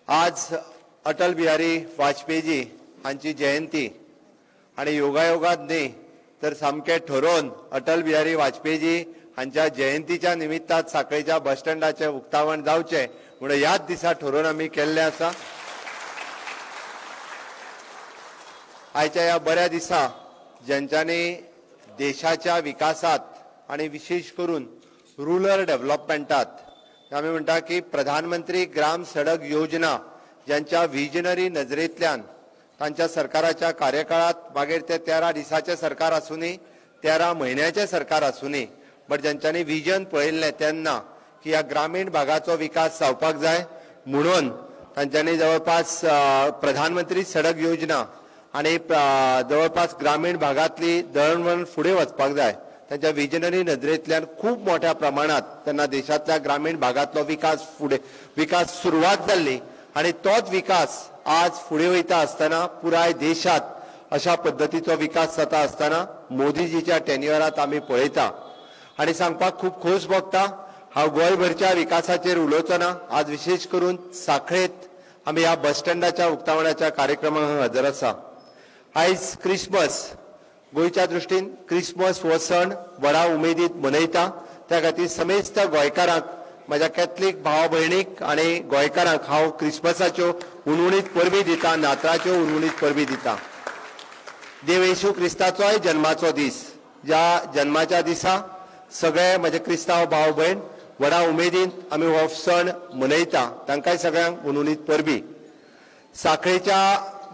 आज अटल बिहारी वाजपेयीजी हांची जयंती आणि योगायोगात न्ही तर सामकें ठरोवन अटल बिहारी वाजपेयीजी हांच्या जयंतीच्या निमित्तान सांखळेच्या बस स्टँडाचें उक्तावण जावचें म्हणून ह्याच दिसा ठरोवन आमी केल्लें आसा. आयच्या ह्या बऱ्या दिसा ज्यांच्यानी देशाच्या विकासात आणि विशेष करून रुरल डेव्हलपमेंटात आमी म्हणटा की प्रधानमंत्री ग्राम सडक योजना ज्यांच्या विजनरी नजरेंतल्यान तांच्या सरकाराच्या कार्यकाळात, मागीर ते 13 दिसाचें सरकार आसूनी, 13 म्हयन्याचें सरकार आसूनी, बट ज्यांच्यानी विजन पळयल्लें तेन्ना की ह्या ग्रामीण भागाचो विकास जावपाक जाय म्हणून तांच्यांनी जवळपास प्रधानमंत्री सडक योजना आणि जवळपास ग्रामीण भागातली दळणवळण फुडें वचपाक जाय तांच्या विजनरी नजरेंतल्यान खूब मोठ्या प्रमाणात तेन्ना देशांतल्या ग्रामीण भागांतलो विकास फुडें विकास सुरवात जाल्ली आणि तोच विकास आज फुडें वयता आसतना पुराय देशांत अशा पद्दतीचो विकास जाता आसतना मोदीजीच्या टेन्युअरात आमी पळयता आणि सांगपाक खूब खोस भोगता. हांव गोंयभरच्या विकासाचेर उलोवचो ना. आज विशेष करून सांखळेंत आमी ह्या बस स्टँडाच्या उक्तावणाच्या कार्यक्रमाक हजर आसा. आयज क्रिसमस, गोंयच्या दृश्टीन क्रिसमस हो सण व्हडा उमेदीत मनयता. त्या खातीर समेस्त गोंयकारांक, म्हज्या कॅथलीक भाव भयणीक आनी गोंयकारांक हांव क्रिसमसाच्यो उणउणीत परबी दिता, नातराच्यो उणउणीत परबी दिता. देव येशू क्रिस्ताचोय जन्माचो दीस, ज्या जन्माच्या दिसा सगळे म्हजे क्रिस्तांव भाव भयण व्हडा उमेदीन आमी हो सण मनयता. तांकांय सगळ्यांक उणउणीत परबी. सांखळेच्या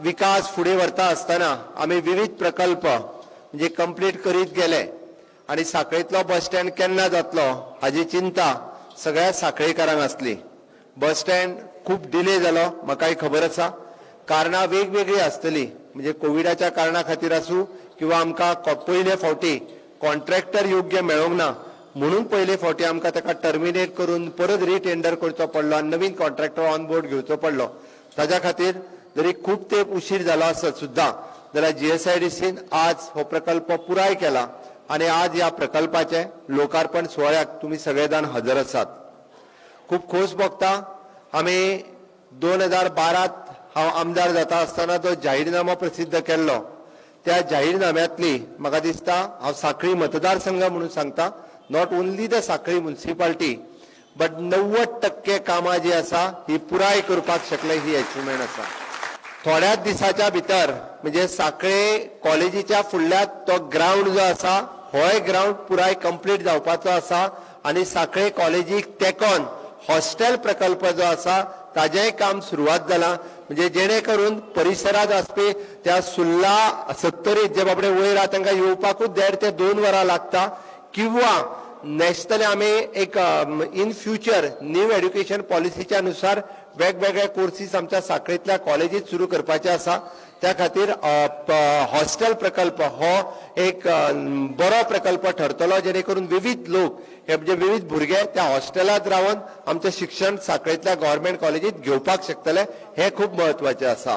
विकास फुडें व्हरता आसतना आमी विविध प्रकल्प म्हणजे कंप्लीट करीत गेले आनी सांखळेंतलो बस स्टँड केन्ना जातलो हाजी चिंता सगळ्या सांखळेकारांक आसली. बस स्टँड खूब डिले जालो, म्हाकाय खबर आसा. कारणां वेगवेगळीं आसतलीं, म्हणजे कोविडाच्या कारणा खातीर आसूं किंवा आमकां पयले फावटी कॉन्ट्रॅक्टर योग्य मेळोंक ना म्हणून पयले फावटी आमकां ताका टर्मिनेट करून परत रिटेंडर करचो पडलो आनी नवीन कॉन्ट्रॅक्टर ऑन बोर्ड घेवचो पडलो. ताज्या खातीर जरी खूब तेंप उशीर जालो आसत सुद्दां जाल्यार GSIDCन आज हो प्रकल्प पुराय केला आनी आज ह्या प्रकल्पाचें लोकार्पण सुवाळ्याक तुमी सगळे जाण हजर आसात. खूब खोस भोगता. आमी 2012 हांव आमदार जाता आसतना जो जाहीरनामो प्रसिद्ध केल्लो त्या जाहीरनाम्यांतली म्हाका दिसता हांव सांखळी मतदारसंघ म्हणून सांगता, not only the Sanquelim municipality but 90% कामां जी आसा ही पुराय करपाक शकले, ही अचिवमेंट आसा. थोड्याच दिसाच्या भितर म्हणजे सांखळे कॉलेजीच्या फुडल्या तो ग्रावंड जो आसा होय ग्रावंड पुराय कंप्लीट जावपाचो आसा आनी सांखळे कॉलेजीक तेंकोन हॉस्टेल प्रकल्प जो आसा ताजेंय काम सुरवात जालां. म्हणजे जेणे करून परिसरांत आसपी त्या सुर्ला सत्तरीत जे बाबडे वयर आहा तांकां येवपाकूच 1.5 ते 2 वरां लागता किंवा नॅशनली आमी एक इन फ्युचर न्यू एड्युकेशन पॉलिसीच्या नुसार वेगवेगळे कोर्सीस आमच्या सांखळेंतल्या कॉलेजीत सुरू करपाचे आसा. त्या खातीर हॉस्टेल प्रकल्प हो एक बरो प्रकल्प ठरतलो जेणे करून विविध लोक हे म्हणजे विविध भुरगे त्या हॉस्टेलांत रावन आमचें शिक्षण सांखळेंतल्या गव्हर्मेंट कॉलेजीत घेवपाक शकतले, हें खूब म्हत्वाचें आसा.